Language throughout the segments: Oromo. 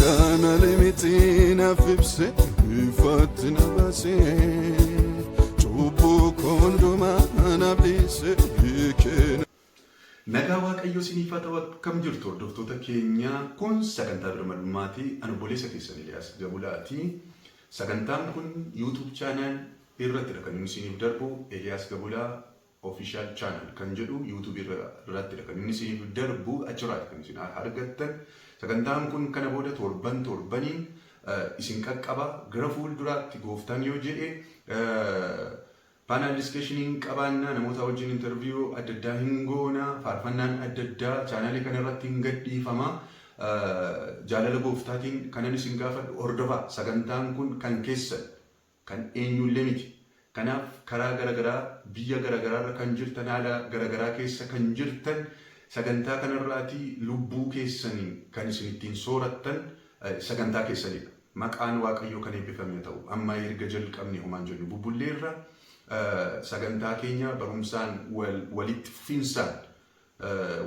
Kana miti naaf ibse, ifatti na baase, cubbuu koo hundumaa naaf dhiise kenna. Nagaa Waaqayyoo isiniif haa ta'u. Akkam jirtu, hordoftoota keenya? Kun sagantaa birmadummaati. Ani obboleessa keessan Eliyaas Gabulaati. Sagantaan kun YouTube channel irrattidha kan inni isiniif darbu. Eliyaas Gabulaa Official Channel kan jedhu YouTube irrattidha kan inni isiniif darbu, achirraati kan isin argattan. Sagantaan kun kana booda torban torbaniin isin qaqqaba. Gara fuulduraatti Gooftaan yoo jedhe panel discussion qabaannaa, namoota wajjin interview adda addaa hin goona, faarfannaan adda addaa chaanalii kana irratti hin gadhiifama. Jaalala Gooftaatiin kanan isin gaafadhu, hordofaa. Sagantaan kun kan keessan, kan eenyullee miti. Kanaaf karaa garagaraa, biyya garagaraarra kan jirtan, haala garagaraa keessa kan jirtan, sagantaa kanarraatii lubbuu keessanii kan isin ittiin soorattan sagantaa keessanidha. Maqaan Waaqayyoo kan eebbifame haa ta'u. Amma erga jalqabne homaan jennu bubbulleerra. Sagantaa keenya barumsaan walitti fufinsaan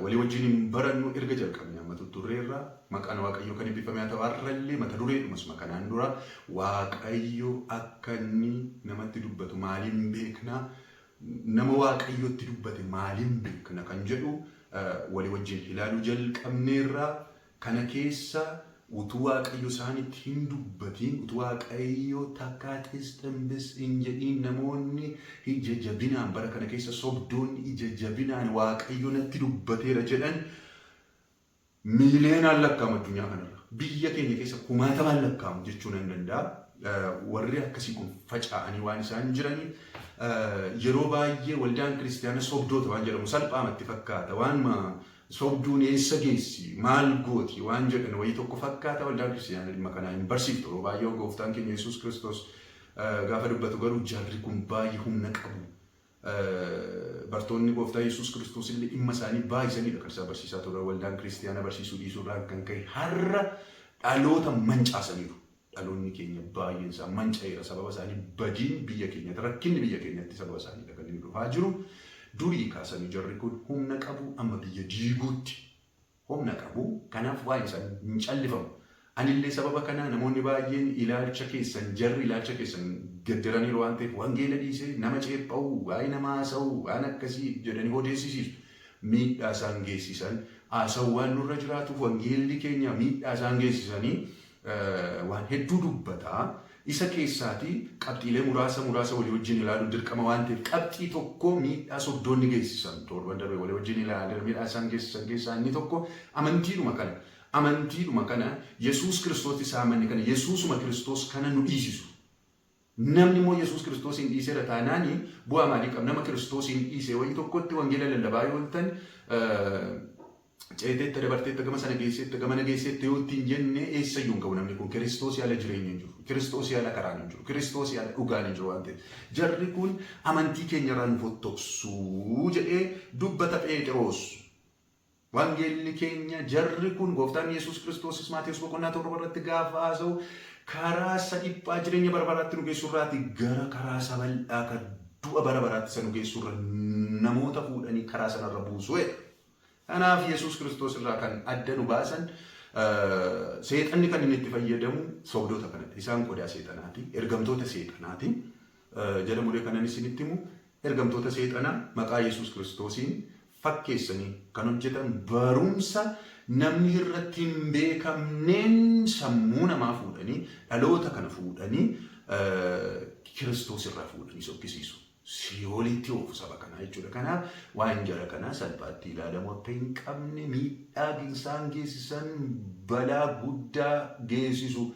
walii wajjin hin barannu erga jalqabne amma tutturreerra. Maqaan Waaqayyoo kan eebbifame haa ta'u. Har'allee mata dureedhumasuma kanaan dura, Waaqayyo akka inni namatti dubbatu maaliin beekna, nama Waaqayyotti dubbate maaliin beekna kan jedhu walii wajjin ilaaluu jalqabneerra. Kana keessa utuu Waaqayyo isaanitti hin dubbatiin, utuu Waaqayyo takkaa xis hin jedhiin, namoonni ija jabinaan bara kana keessa sobdoonni ija jabinaan "Waaqayyo natti dubbateera" jedhan miiliyoonaan lakkaa'amu addunyaa kanarra. Biyya keenya keessa kumaatamaan lakkaa'amu jechuu nan danda'a. Warri akkasii kun faca'anii waan isaan jiraniif, yeroo baay'ee waldaan kiristaanaa sobdoota waan jedhamu salphaamatti fakkaata. Waan sobduun eessa geessi, maal gooti waan jedhan wayii tokko fakkaata. Waldaan kiristaanaa dhimma kanaa hin barsiiftu. Yeroo baay'ee Gooftaan keenya Yesuus Kiristoos gaafa dubbatu garuu jarri kun baay'ee humna qabu. Bartoonni Gooftaa Yesuus Kiristoos illee dhimma isaanii baay'isanidha kan isaan barsiisaa turan. Waldaan kiristaanaa barsiisuu dhiisuurraan kan ka'e har'a dhaloota mancaasaniiru. Dhaloonni keenya baay'een isaa manca'eera sababa isaanii. Badiin biyya keenyatti, rakkinni biyya keenyatti sababa isaaniidha kan inni dhufaa jiru. Durii kaasanii jarri kun humna qabu, amma biyya diiguutti humna qabu. Kanaaf waa'een isaanii hin callifamu. Anillee sababa kanaa namoonni baay'een ilaalcha keessan, jarri ilaalcha keessan gaddaraniiru waan ta'eef, wangeela dhiisee nama ceepha'uu, waa'ee nama haasa'uu, waan akkasii jedhanii odeessisiisu. Miidhaa isaan geessisan haasa'uu waan nurra jiraatuuf, wangeelli keenya miidhaa isaan geessisanii waan hedduu dubbataa. Isa keessaatii qabxiilee muraasa muraasa walii wajjin ilaaluun dirqama waan ta'eef, qabxii tokko miidhaa sobdoonni geessisan torban darbe walii wajjin ilaalan. Miidhaa isaan geessisan keessaa inni tokko amantiidhuma kana. Amantiidhuma kana, Yesuus Kiristoos isaa amanne kana, Yesuusuma Kiristoos kana nu dhiisisu. Namni immoo Yesuus Kiristoos hin dhiiseera taanaani bu'aa maalii qaba? Nama Kiristoos hin dhiise wayii tokkotti wangeela lallabaa yoo ooltan, ceeteetta, dabarteetta, gama sana geesseetta, gamana geesseetta yoo ittiin jenne, eessayyuu hin qabu namni kun. Kiristoos yaala jireenya hin jiru. Kiristoos yaala karaan hin jiru. Kiristoos yaala dhugaan hin jiru waan ta'eef. Jarri kun amantii keenya irraa nu fottoqsuu jedhee dubbata Phexros. Wangeelli keenya jarri kun, Gooftaan Yesuus Kiristoosis Maatewos boqonnaa 7 irratti gaafa haasa'u, karaa isa dhiphaa jireenya bara baraatti nu geessu irraati gara karaa isa bal'aa kan du'a bara baraatti isa nu geessu irra namoota fuudhanii karaa sanarra buusu jedha. Kanaaf Yesuus Kiristoos irraa kan adda nu baasan, seexanni kan inni itti fayyadamu sobdoota kanadha. Isaan qodaa seexanaati. Ergamtoota seexanaati. Jala muree kanan isinitti himu, ergamtoota seexanaa maqaa Yesuus Kiristoosiin fakkeessanii kan hojjetan, barumsa namni irratti hin beekamneen sammuu namaa fuudhanii, dhaloota kana fuudhanii, Kiristoos irraa fuudhanii sokkisiisu. Siyoolitti oofu saba kanaa jechuudha. Kanaaf waan jara kanaa salphaatti ilaalamu akka hin qabne, miidhaa isaan geessisan balaa guddaa geessisu.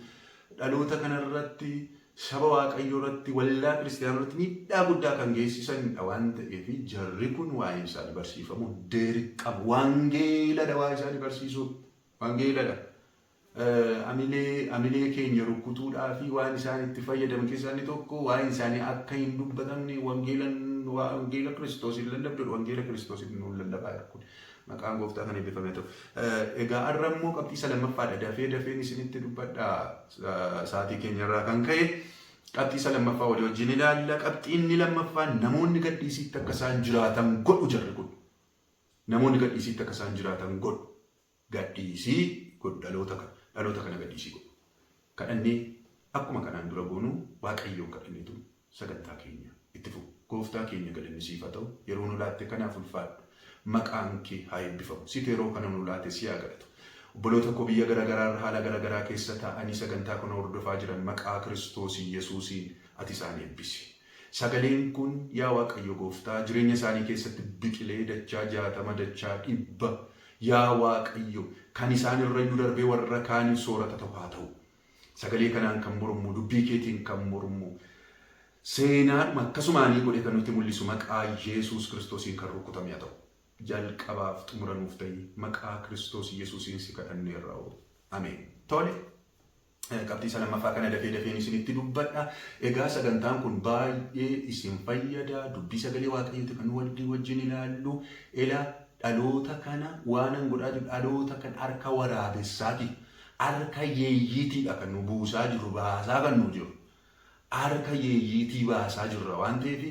Dhaloota kanarratti, saba Waaqayyoo irratti, waldaa kiristiyaanaa irratti miidhaa guddaa kan geessisanidha waan ta'eef, jarri kun waa'een isaanii barsiifamu dirqama. Wangeeladha waa'ee isaanii barsiisuu. Wangeeladha. Amilee keenya rukutuudhaa fi waan isaan itti fayyadaman keessaa inni tokko waa'een isaanii akka hin dubbatamne, wangeela Kiristoos hin lallabdu, wangeela Kiristoos hin lallabaa jiru kun. Maqaan Gooftaa kan eebbifame ta'u. Egaa har'a immoo qabxii isa lammaffaadha. Dafee dafeen isinitti dubbadha sa'aatii keenyarraa kan ka'e. Qabxii isa lammaffaa walii wajjin ilaalla. Qabxiin inni lammaffaan namoonni gadhiisiitti akka isaan jiraatan godhu jarri kun. Namoonni gadhiisiitti akka isaan jiraatan godhu. Gadhiisii godhu dhaloota kana. Dhaloota kana gadhiisu. gadhiisii godhu. Kadhannee akkuma kanaan dura goonu Waaqayyoon kadhanneetu sagantaa keenya itti fufu. Gooftaa keenya galanni siif haa ta'u. Yeroo nu laatte kanaaf ulfaadhu. Maqaan kee haa eebbifamu. Situ yeroo kana nu laate si haa galatu. Obboloota koo biyya garaagaraa irra haala garaagaraa keessa taa'anii sagantaa kana hordofaa jiran maqaa Kiristoos Yesuusiin ati isaan eebbisi. Sagaleen kun yaa Waaqayyo gooftaa jireenya isaanii keessatti biqilee dachaa 60 dachaa 100 yaa Waaqayyo kan isaan irrayyuu darbee warra kaaniif soorata ta'u haa ta'u. Sagalee kanaan kan mormu, dubbii keetiin kan mormu, seenaadhuma akkasumaanii godhe kan nutti mul'isu maqaa Yesuus Kiristoosiin kan rukutame haa ta'u. Jalqabaaf xumura nuuf ta'i maqaa Kiristoos Yesuusiin si kadhanneerra. Ameen. Tole. Qabxii isa lammaffaa kana dafee dafeen isinitti dubbadha. Egaa sagantaan kun baay'ee isin fayyada. Dubbii sagalee Waaqayyooti kan walii wajjin ilaallu. Ela dhaloota kana waanan godhaa jiru dhaloota kan harka waraabessaati. Harka yeeyyiitiidha kan nu buusaa jiru baasaa kan nu jiru. Harka yeeyyiitii baasaa jirra waan ta'eef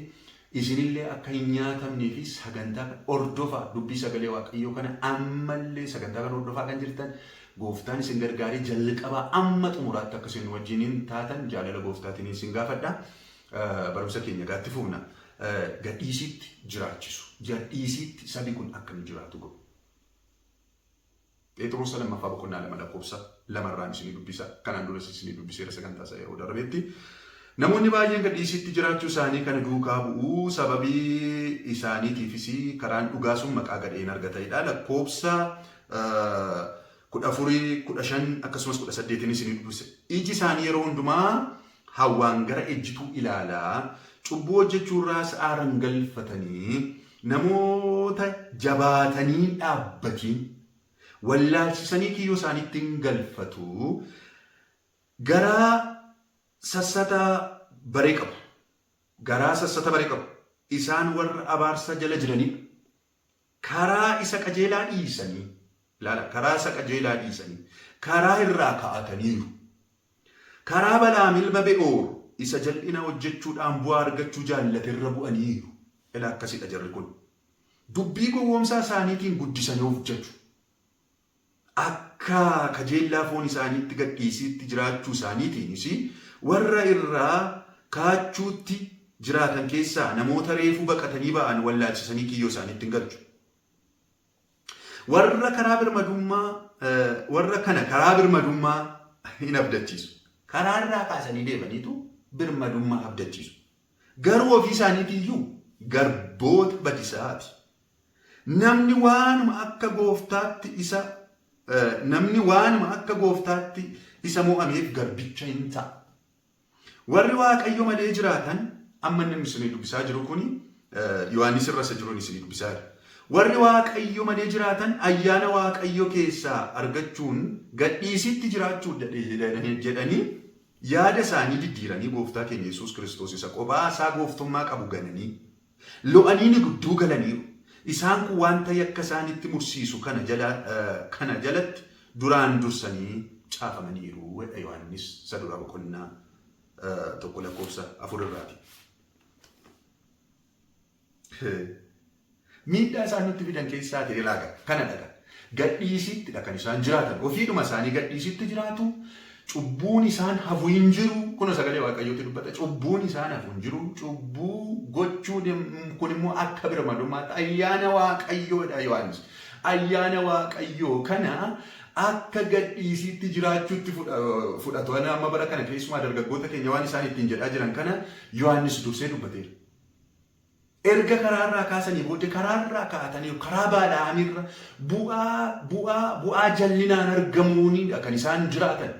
isinillee akka hin nyaatamnee fi sagantaa kana hordofaa dubbii sagalee Waaqayyoo kana ammallee sagantaa kana hordofaa kan jirtan gooftaan isin gargaaree jalqabaa amma xumuraatti akka isin wajjiniin taatan jaalala gooftaatiin isin gaafadha. Barumsa keenya gaatti fufna. Gadhiisiitti jiraachisu. Gadhiisiitti sabi kun akka inni jiraatu godhu. Pheexiroos lammaffaa boqonnaa 2 lakkoofsa 2 irraan isinii dubbisa. Kanaan duras isinii dubbiseera sagantaa isaa yeroo darbetti. Namoonni baay'een gadhiisiitti jiraachuu isaanii kana duukaa bu'u sababii isaaniitiifis karaan dhugaa sun maqaa gadheen argata'edha. Lakkoofsa 14, 15 akkasumas 18 isinii dubbisa. Iji isaanii yeroo hundumaa hawwaan gara ejjituu ilaalaa cubbuu hojjechuurraas aaran galfatanii namoota jabaatanii hin dhaabbatiin wallaalchisanii kiyyoo isaaniitti hin galfatu, garaa sassata baree qabu. Garaa sassata baree qabu. Isaan warra abaarsa jala jiranidha. Karaa isa qajeelaa dhiisanii, ilaala, karaa isa qajeelaa dhiisanii, karaa irraa ka'ataniiru. Karaa Balaam ilma Be'oor isa jal'ina hojjechuudhaan bu'aa argachuu jaallate irra bu'aniiru. Ilaa akkasidha jarri kun. Dubbii gowwoomsaa isaaniitiin guddisanii of jaju. Akka kajeellaa foon isaaniitti gadhiisiitti jiraachuu isaaniitiinis warra irraa kaachuutti jiraatan keessaa namoota reefuu baqatanii ba'an wallaalchisanii kiyyoo isaaniitti hin galchu. Warra karaa birmadummaa warra kana karaa birmadummaa hin abdachiisu. Karaa irraa kaasanii deemaniitu birmadummaa abdachiisu. Garuu ofii isaaniitiiyyuu garboota badisaati. Namni waanuma akka gooftaatti isa namni waanuma akka gooftaatti isa mo'ameef garbicha hin ta'a. Warri Waaqayyo malee jiraatan amma inni isinii dubbisaa jiru kuni Yohaannis irra isa jiruun isinii dubbisaa jira. Warri Waaqayyo malee jiraatan ayyaana Waaqayyo keessaa argachuun gadhiisitti jiraachuu jedhanii yaada isaanii diddiiranii gooftaa keenya Yesuus Kiristoos isa qophaa isaa gooftummaa qabu gananii lo'anii ni gidduu galaniiru. Isaan kun wanta yakka isaanitti mursiisu kana jala kana jalatti duraan dursanii caafamaniiru jedha Yohaannis isa duraa boqonnaa 1 lakkoofsa 4 irraati. Miidhaa isaan nutti fidan keessaa ta'e laaga kana dhaga. Gadhiisittidha kan isaan jiraatan. Ofiidhuma isaanii gadhiisitti jiraatu. Cubbuun isaan hafu hin jiru. Kun sagalee Waaqayyooti dubbata. Cubbuun isaan hafu hin jiru. Cubbuu gochuun kun immoo akka birmadummaatti ayyaana Waaqayyoodha Yohaannis. Ayyaana Waaqayyoo kana akka gadhiisiitti jiraachuutti fudhatu. Ana amma bara kana keessumaa dargaggoota keenya waan isaan ittiin jedhaa jiran kana Yohaannis dursee dubbateera. Erga karaarraa kaasanii booddee karaarraa kaa'ataniiru. Karaa Baala'aamirra bu'aa bu'aa bu'aa jallinaan argamuunidha kan isaan jiraatan.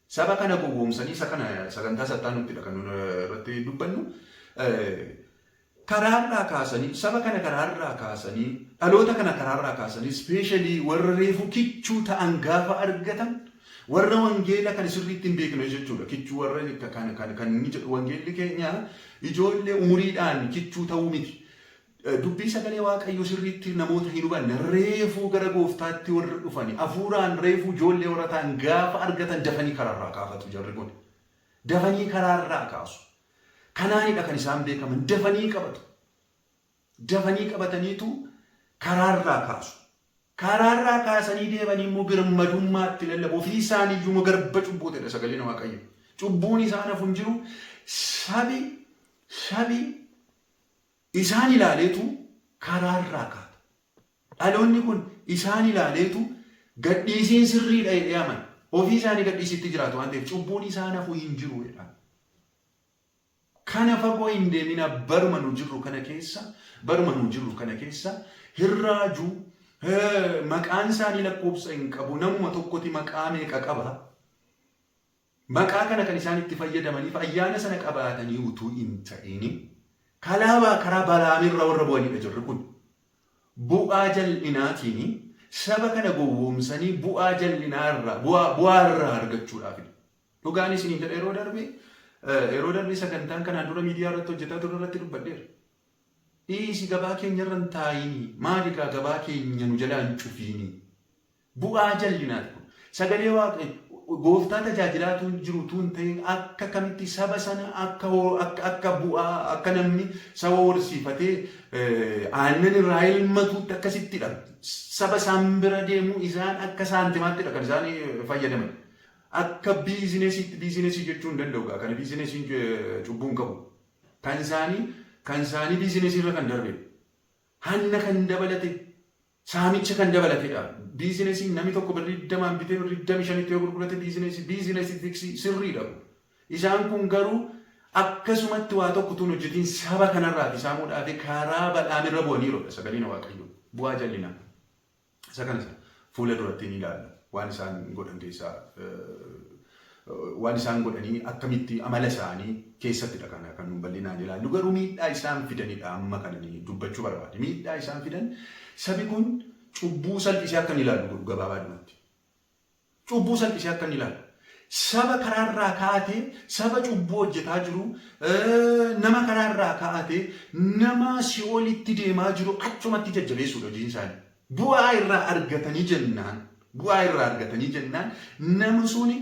Saba kana gowwoomsanii isa kana sagantaa sattaanuttidha kan nuyi irratti dubbannu. Karaarraa kaasanii saba kana karaarraa kaasanii dhaloota kana karaarraa kaasanii ispeeshaalii warra reefu kichuu ta'an gaafa argatan warra wangeela kan sirriitti hin beekne jechuudha. Kichuu warra kan kan kan inni jedhu wangeelli keenya ijoollee umuriidhaan kichuu ta'uu miti. Dubbii sagalee Waaqayyoo sirriitti namoota hin hubanne reefuu gara gooftaatti warra dhufani hafuuraan reefuu ijoollee warra ta'an gaafa argatan dafanii karaarraa kaafatu jarri kun. Dafanii karaarraa kaasu. Kanaanidha kan isaan beekaman dafanii qabatu. Dafanii qabataniitu karaarraa kaasu. Karaarraa kaasanii deemanii immoo birmadummaatti lallabu. Ofii isaanii iyyuu garba cubbuutidha sagaleen Waaqayyo. Cubbuun isaan hafu hin jiru. Sabi isaan ilaaleetu karaarraa kaata. Dhaloonni kun isaan ilaaleetu gadhiisiin sirriidha jedhee amana. Ofii isaanii gadhiisitti jiraatu waan ta'eef cubbuun isaan hafu hin jiru jedha. Kana fagoo hin deemina, baruma nu jirru kana keessa, baruma nu jirru kana keessa hirraajuu maqaan isaanii lakkoofsa hin qabu, namuma tokkoti maqaa meeqa qaba. Maqaa kana kan isaan itti fayyadamaniif ayyaana sana qabaatanii utuu hin ta'ini kalaabaa karaa Balaamirra warra bu'anidha jirri kun. Bu'aa jal'inaatiin saba kana gowwoomsanii bu'aa jal'inaa irraa bu'aa irraa argachuudhaafidha. Dhugaan isiniin jedha, yeroo darbe sagantaan kanaan dura miidiyaa irratti hojjetaa ture irratti dubbadheera. Dhiisi, gabaa keenya irra hin taa'ini. Maali egaa, gabaa keenya nu jalaa hin cufiini. Bu'aa jal'inaati kun. Sagalee Waaqa gooftaa tajaajilaatu jiru tun ta'in akka kamitti saba sana akka bu'aa, akka namni saba horsiifatee aannan irraa elmatuutti akkasittidha. Saba isaan bira deemu isaan akka saantimaattidha kan isaan fayyadaman. Akka biizinesiitti, biizinesii jechuu hin danda'u gaa kana, biizinesiin cubbuu hin qabu. Kan isaanii biizinesii irra kan darbe. Hanna kan dabalate, saamicha kan dabalatedha. Biizinesiin namni tokko birrii 20n bitee birrii 25tti yoo gurgurate biizinesii tiksii sirriidha. Isaan kun garuu akkasumatti waa tokko tun hojjetiin saba kanarraati saamuudhaaf karaa Balaamirra bu'aniiru sagaleen Waaqayyoo. Bu'aa jallinaa. Isa kana fuula duratti ni ilaalla. Waan isaan godhan keessaa, waan isaan godhanii akkamitti amala isaanii keessattidha kana kan nun bal'inaan ilaallu. Garuu miidhaa isaan fidanidha amma kana ni dubbachuu barbaade. Miidhaa isaan fidan, sabi kun cubbuu salphisee akka inni ilaallu godhu gabaabaadhumatti. Cubbuu salphisee akka inni ilaalu. Saba karaarraa kaa'atee, saba cubbuu hojjetaa jiru, nama karaarraa kaa'atee, nama si'oolitti deemaa jiru achumatti jajjabeessuudha hojiin isaanii. Bu'aa irraa argatanii jennaan, bu'aa irraa argatanii jennaan nama suni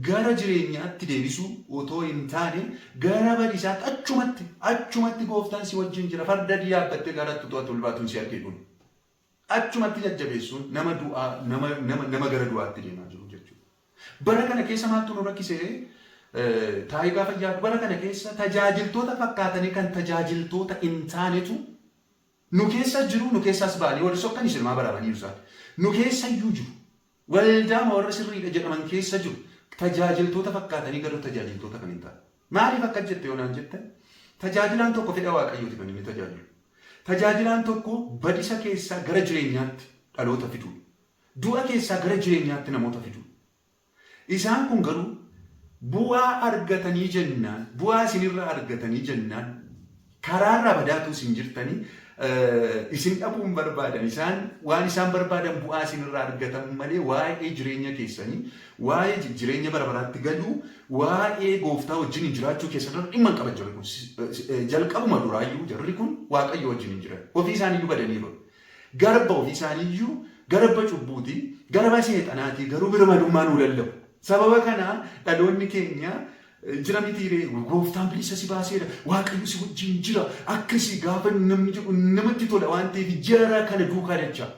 gara jireenyaatti deebisuu otoo hin taane gara badiisaatti achumatti gooftaan si wajjin jira, farda yaabbattee garatti utuu ati ol baatuun si argeedhuun. Achumatti jajjabeessuun nama du'aa, nama gara du'aatti deemaa jiru jechuudha. Bara kana keessa maaltu nu rakkisee taa'ee gaafa yaadu, bara kana keessa tajaajiltoota fakkaatanii kan tajaajiltoota hin taanetu nu keessa jiru, nu keessaas ba'anii warri sokkan isilmaa baramanii isaan. Nu keessa iyyuu jiru. Waldaama warra sirriidha jedhaman keessa jiru. Tajaajiltoota fakkaatanii garuu tajaajiltoota kan hin taane. Maaliif akka jette yoo naan jette, tajaajilaan tokko fedha Waaqayyooti kan inni tajaajilu. Tajaajilaan tokko badisa keessaa gara jireenyaatti dhaloota fiduudha. Du'a keessaa gara jireenyaatti namoota fiduudha. Isaan kun garuu bu'aa argatanii jennaan, bu'aa isinirraa argatanii jennaan, karaarraa badaatuu isin jirtanii isin dhabuun barbaadan. Isaan waan isaan barbaadan bu'aa isinirraa argatan malee waa'ee jireenya keessanii, waa'ee jireenya bara baraatti galuu, waa'ee gooftaa wajjin hin jiraachuu keessan irra dhimma hin qaban jarri kun. Jalqabuma duraayyuu jarri kun Waaqayyo wajjin hin jiran. Ofii isaaniiyyuu badaniiru. Garba ofii isaaniiyyuu, garba cubbuuti, garba seexanaati, garuu birmadummaa nuu lallabu. Sababa kanaa dhaloonni keenya jira mitiiree, gooftaan bilisa si baaseera, Waaqayyo si wajjin jira, akkasii gaafa namni jedhu namatti tola waan ta'eef jara kana duukaa dachaa.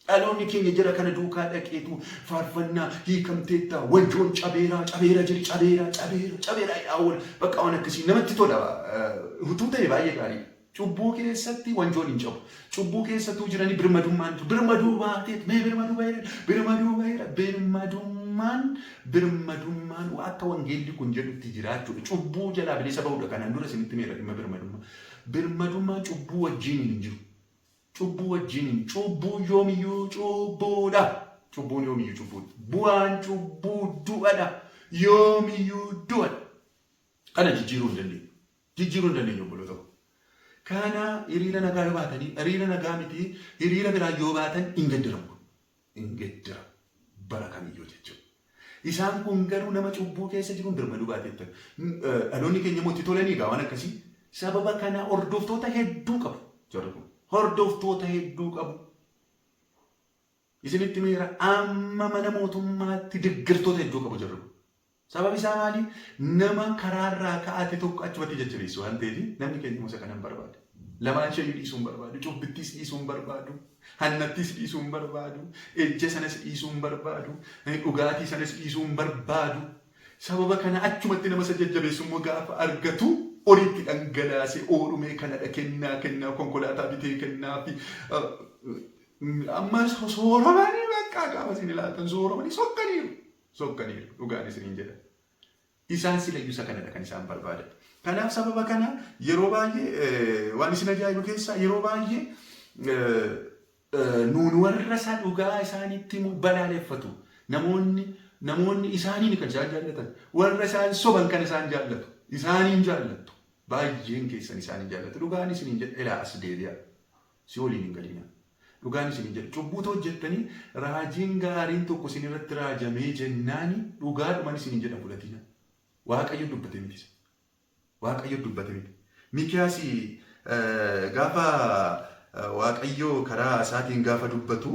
Dhaloonni keenya jara kana duukaa dhaqeetu faarfannaa hiikamteetta, wanjoon cabeera, cabeera jedhi, cabeera, cabeera, cabeera yaa'uun bakka waan akkasii namatti tola. Utuu ta'e baay'ee gaariidha. Cubbuu keessatti wanjoon hin cabu. Cubbuu keessattuu jiranii birmadummaan jiru. Birmaduu baateet mee birmaduu baheera, birmaduu baheera. Birmadummaan akka wangeelli kun jedhutti jiraachuudha. Cubbuu jalaa bilisa ba'uudha. Kanaan dura isinitti meera dhimma birmadummaa. Birmadummaan cubbuu wajjin hin jiru. Cubbuu wajjin hin, cubbuu yoomiyyuu cubbuudha. Cubbuun yoomiyyuu cubbuudha. Bu'aan cubbuu du'adha. Yoomiyyuu du'adha. Kana jijjiiruu hin dandeenyu. Jijjiiruu hin dandeenyu, obboloota koo. Kana hiriira nagaa yoo baatanii, hiriira nagaa miti, hiriira biraa yoo baatan hin geddiramu. Hin geddiramu. Bara kamiyyuu jechuudha. Isaan kun garuu nama cubbuu keessa jiruun birmaduu baateettan. Dhaloonni keenya immoo itti tolanii egaa waan akkasii. Sababa kana hordoftoota hedduu qabu jarri kun. Hordoftoota hedduu qabu. Isinitti meera, amma mana mootummaatti deeggartoota hedduu qabu jarri kun. Sababi isaa maali? Nama karaarraa ka'ate tokko achumatti jajjabeessu waan ta'eef namni keenya immoo isa kana hin barbaade. Lamaan isheeyyuu dhiisuu hin barbaadu. Cubbittiis dhiisuu hin barbaadu. Hannattiis dhiisuu hin barbaadu. Ejja sanas dhiisuu hin barbaadu. Dhugaatii sanas dhiisuu hin barbaadu. Sababa kana achumatti nama isa jajjabeessu immoo gaafa argatu horiitti dhangalaasee oodhumee kanadha kennaa kennaa konkolaataa bitee kennaa fi amma sooromanii bakka gaafa isin ilaaltan sooromanii sokkaniiru. Sokkaniiru dhugaan isiniin jedha. Isaan silayyuu isa kanadha kan isaan barbaadan. Kanaaf sababa kana yeroo baay'ee waan isin ajaa'ibu keessaa yeroo baay'ee nuun warra isa dhugaa isaanitti himu balaaleffatu. Namoonni isaaniin kan isaan jaallatan warra isaan soban kan isaan jaallatu isaaniin jaallattu. Baay'een keessan isaaniin jaallatu. Dhugaan isiniin jedha ilaa as deebi'a. Si waliin hin galina. Dhugaan isiniin jedha cubbuutu hojjettanii raajiin gaariin tokko isin irratti raajamee jennaani dhugaadhuman isiniin jedha fudhatina. Waaqayyo dubbate miti. Waaqayyo dubbate miti. Mikiyaas gaafa Waaqayyo karaa isaatiin gaafa dubbatu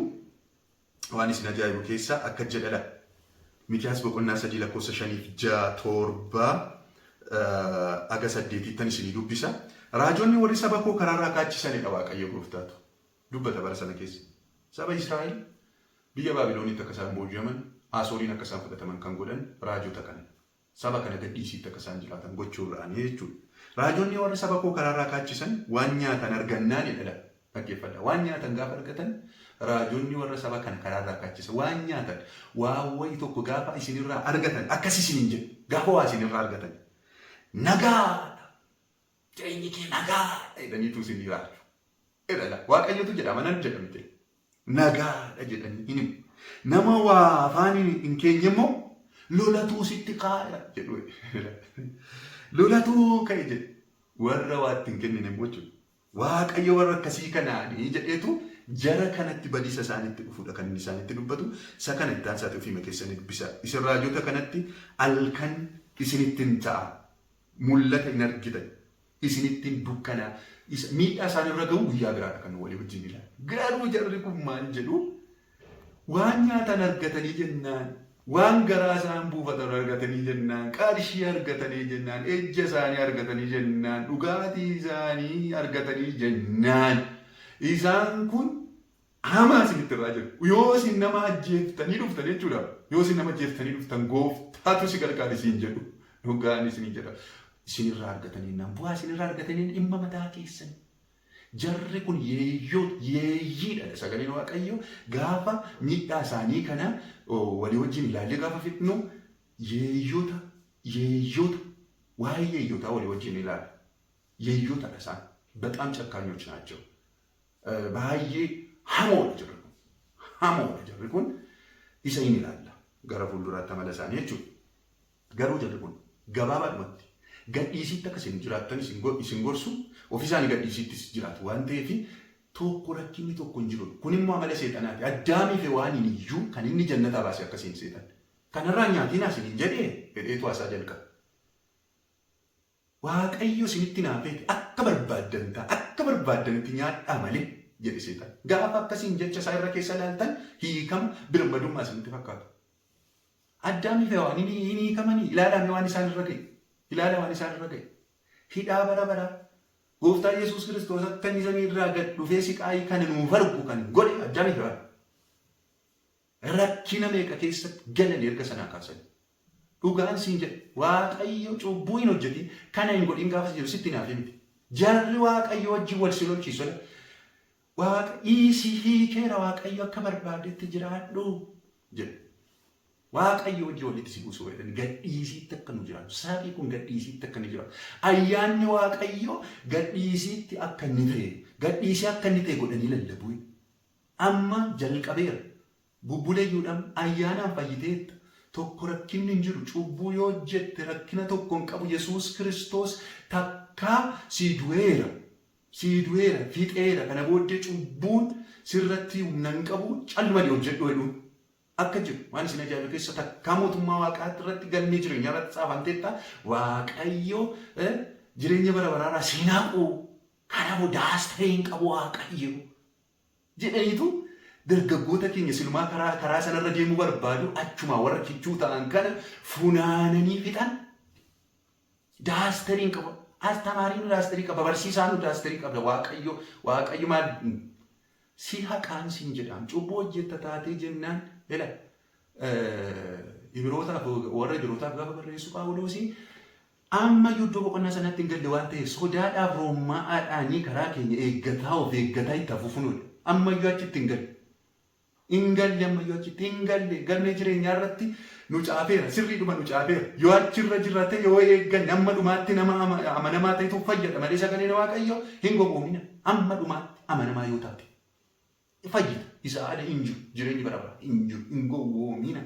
waan isin ajaa'ibu keessa akka jedhadha. Mikiyaas boqonnaa 3 lakkoofsa 5 6 7 aga 8ttan isinii dubbisa. Raajonni warri saba koo karaarraa kaachisanidha Waaqayyo gooftaatu dubbata bara sana keessa. Saba Israa'el biyya Baabiloonitti akka isaan booji'aman, Asooriin akka isaan fudhataman kan godhan raajota kana. Saba kana gadhiisiitti akka isaan jiraatan gochuurraanii jechuudha. Raajonni warri saba koo karaarraa kaachisan waan nyaatan argannaanidha dha. Dhaggeeffadha. Waan nyaatan gaafa argatan raajonni warra saba kana karaarraa kaachisan waan nyaatan waan wayi tokko gaafa isinirraa argatan akkas isiniin jedhu gaafa waa isinirraa argatan nagaadha. Jireenyi kee nagaadha jedhaniitu isinii raaju. Jedha Waaqayyotu jedha manan jedha miti. Nagaadha jedhanii hin himu. Nama waa afaan hin keenye immoo lolatuu sitti kaaya jedhu. Lolatuu ka'e jedhu. Warra waa itti hin kennine immoo jechuudha. Waaqayyo warra akkasii kanaanii jedheetu jara kanatti badiisa isaanitti dhufudha kan inni isaanitti dubbatu. Isa kana itti aansaati ofiima keessanii dubbisa. Isin raajota kanatti halkan isinitti hin ta'a. Mul'ata hin argitan. Isinitti hin dukkanaa. Miidhaa isaan irra ga'u guyyaa biraadha kan walii wajjin ilaalu. Garuu jarri kun maal jedhu? Waan nyaatan argatanii jennaan, waan garaa isaan buufatan argatanii jennaan, qarshii argatanii jennaan, ejja isaanii argatanii jennaan, dhugaatii isaanii argatanii jennaan. Isaan kun hamaa isinitti irraa jiru. Yoo isin nama ajjeeftanii dhuftan jechuudha. Yoo isin nama ajjeeftanii dhuftan gooftaatu si gargaara isiin jedhu. Dhugaan isiniin jedha. Isinirraa argatanii jennaan bu'aa isinirraa argatanii dhimma mataa keessan. Jarri kun yeeyyoo yeeyyiidha sagaleen Waaqayyoo gaafa miidhaa isaanii kana walii wajjin ilaallee gaafa fixnu yeeyyota yeeyyota waa'ee yeeyyotaa walii wajjin ilaala. Yeeyyootadha isaan. በጣም ጨካኞች ናቸው። Baay'ee hamoodha jarri kun. Hamoodha jarri kun isa hin ilaalla gara fuulduraatti amala isaanii jechuudha. Garuu jarri kun gabaabaadhumatti gadhiisiitti akka isin jiraattan isin gorsu ofii isaanii gadhiisiittis jiraatu waan ta'eef tokko rakkinni tokko hin jiru. Kun immoo amala seexanaati. Addaamii fi waan hin iyyuu kan inni jannataa baase akkasiin seexan. Kanarraa nyaatiin asiniin jedhee jedheetu haasaa jalqaba. Waaqayyo isinitti naafeeti akka barbaaddan ta'a akka barbaaddanitti nyaadhaa malee jedhe seexan. Gaafa akkasiin jecha isaa irra keessa ilaaltan hiikama birmadummaa isinitti fakkaatu. Addaamii fi Hewaan hin hiikamanii ilaalaa waan isaan irra ga'e. Ilaalaa waan isaan irra ga'e. Hidhaa bara baraa. Gooftaa Yesuus Kiristoos akka inni samii irraa gad dhufee siqaayii kana nuuf argu kan godhe Addaamii fi Hewaan. Rakkina meeqa keessatti galan erga sanaa kaasanii. Dhugaan siin jedha Waaqayyo cubbuu hin hojjetin kana hin godhin gaafa jedhu sitti naaf miti. Jarri Waaqayyo wajjin wal si lolchiisu. Waaqa dhiisii hiikeera Waaqayyo akka barbaadetti jiraadhu jedhu. Waaqayyo wajjin walitti si buusuu jedhan gadhiisiitti akka nu jiraatu. Sabni kun gadhiisiitti akka inni jiraatu. Ayyaanni Waaqayyo gadhiisiitti akka inni ta'e gadhiisii akka inni ta'e godhanii lallabuu. Amma jalqabeera. Bubbuleeyyuudhaan ayyaanaan fayyiteetta. Tokko rakkinni hin jiru. Cubbuu yoo hojjette rakkina tokko hin qabu. Yesuus Kiristoos takkaa sii du'eera. Sii du'eera, fixeera. Kana booddee cubbuun sirratti humna hin qabu. Calmanii hojjedhu jedhuun. Akka jiru waan isin ajaa'ibu keessa takkaa mootummaa waaqaa irratti galmee jireenyaa irratti tsaafamteetta. Waaqayyo jireenya bara baraarraa siin haqu. Kanaafuu daastaree hin qabu Waaqayyo. Jedhaniitu dargaggoota keenya silumaa karaa karaa sanarra deemuu barbaadu achumaa warra kichuu ta'an kana funaananii fixan. Daastariin qabu. Astamaarii nu daasterii qaba, barsiisaa nu daasterii qaba. Waaqayyo, Waaqayyo maal si haqaan siin jedhaam. Cubbuu hojjetta taatee jennaan ila Ibirootaaf, warra Ibirootaaf gaafa barreessu Phaawuloosii, amma iddoo boqonnaa sanatti hin galle waan ta'eef sodaadhaaf roommaa'aadhaanii karaa keenya eeggataa, of eeggataa itti hafuufunuudha. Ammayyuu achitti hin galle. Hin galle, ammayyuu achitti hin galle. Galmee jireenyaa irratti nu caafeera, sirriidhuma nu caafeera. Yoo achirra jirra ta'e, yoo eegganne, amma dhumaatti nama amanamaa ta'etu fayyada malee sagaleen Waaqayyo hin gowwoomina. Amma dhumaatti amanamaa yoo taate fayyita. Isa ala hin jiru, jireenyi bara bara hin jiru, hin gowwoomina.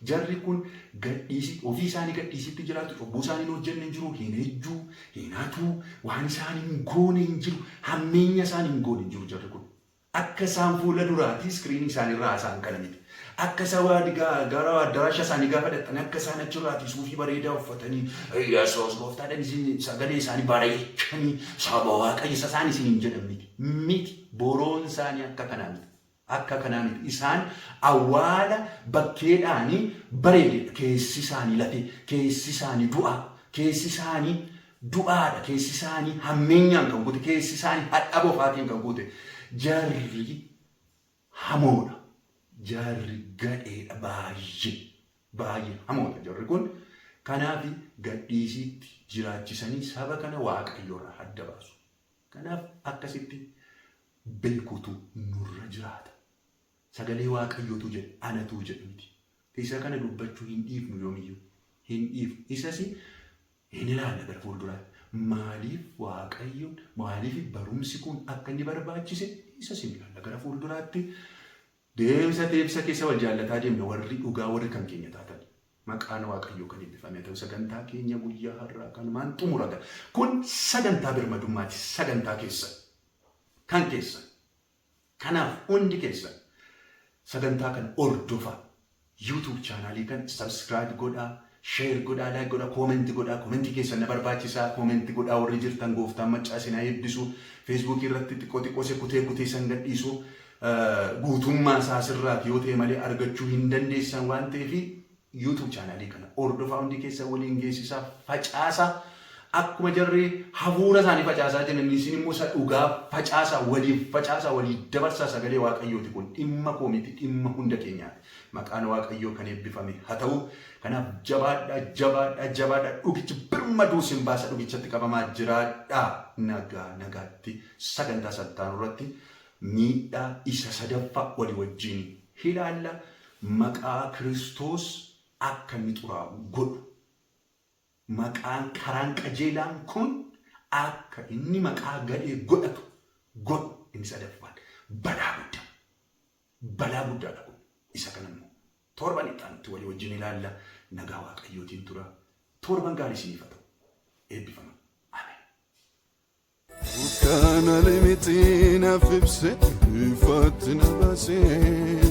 Jarri kun gadhiisii ofii isaanii gadhiisitti jiraatu, cubbuu isaanii hin hojjenne hin jiru, hin ejjuu, hin hatuu, waan isaan hin goone hin jiru, hammeenya isaan hin goone hin jiru jarri kun. Akka isaan fuula duraatii iskiriinii isaanii irraa haasa'an kana miti. Akka isa gara addaraasha isaanii gaafa dhaqxanii akka isaan achirraatii suufii bareedaa uffatanii Yesuus gooftaadhaan isin sagalee isaanii bareechanii saba Waaqayyo isa isaan isin hin jedhan miti. Miti, boroon isaanii akka kanaa miti. Akka kanaa miti. Isaan awwaala bakkeedhaanii bareededha. Keessi isaanii lafee, keessi isaanii du'aa, keessi isaanii du'aadha, keessi isaanii hammeenyaan kan guute, keessi isaanii hadha bofaatiin kan guute. Jarri hamoodha. Jarri gadheedha, baay'ee baay'ee hamoodha jarri kun. Kanaaf gadhiisiitti jiraachisanii saba kana Waaqayyoorraa adda baasu. Kanaaf akkasitti beekuutu nurra jiraata. Sagalee Waaqayyootu jedhe, anatu jedhe miti. Isa kana dubbachuu hin dhiifnu, yoomiyyuu hin dhiifnu. Isas hin ilaalla gara fuulduraatti. Maaliif Waaqayyo, maaliif barumsi kun akka inni barbaachise isas hin ilaalla gara fuulduraatti. Deemsa deemsa keessa wal jaallataa deemna, warri dhugaa, warri kan keenya taatan. Maqaan Waaqayyoo kan eebbifame ta'u. Sagantaa keenya guyyaa har'aa kanumaan xumura. Kun sagantaa birmadummaati, sagantaa keessa kan keessa. Kanaaf hundi keessan sagantaa kana hordofaa. YouTube chaanaalii kan subscribe godhaa, share godhaa, like godhaa, comment godhaa. Comment keessan na barbaachisaa. Comment godhaa warri jirtan, gooftaan maccaa isin haa eebbisu. Facebook irratti xiqqoo xiqqoo se kutee kutee san gadhiisu. Guutummaa isaa asirraati yoo ta'e malee argachuu hin dandeessan waan ta'eef YouTube chaanaalii kana hordofaa, hundi keessan waliin geessisaa, facaasaa. Akkuma jarri hafuura isaanii facaasaa jiran, isin immoo isa dhugaa facaasaa, waliif facaasaa, walii dabarsaa. Sagalee Waaqayyooti kun, dhimma koo miti, dhimma hunda keenyaati. Maqaan Waaqayyoo kan eebbifame haa ta'u. Kanaaf jabaadhaa, jabaadhaa, jabaadhaa. Dhugichi birmaduu isin baasa, dhugichatti qabamaa jiraadhaa. Nagaa nagaatti. Sagantaa sattaanu irratti miidhaa isa sadaffaa walii wajjin ilaalla. Maqaa Kiristoos akka inni xuraa'u godhu. Maqaan karaan qajeelaan kun akka inni maqaa gadhee godhatu godhu inni sadaffaan balaa guddaa. Balaa guddaadha kun. Isa kana immoo torban itti aanutti walii wajjin ilaalla. Nagaa Waaqayyootiin tura. Torban gaarii isiniif haa ta'u. Eebbifama. Ameen. Kana limiti naaf ibse, ifaatti na baasee.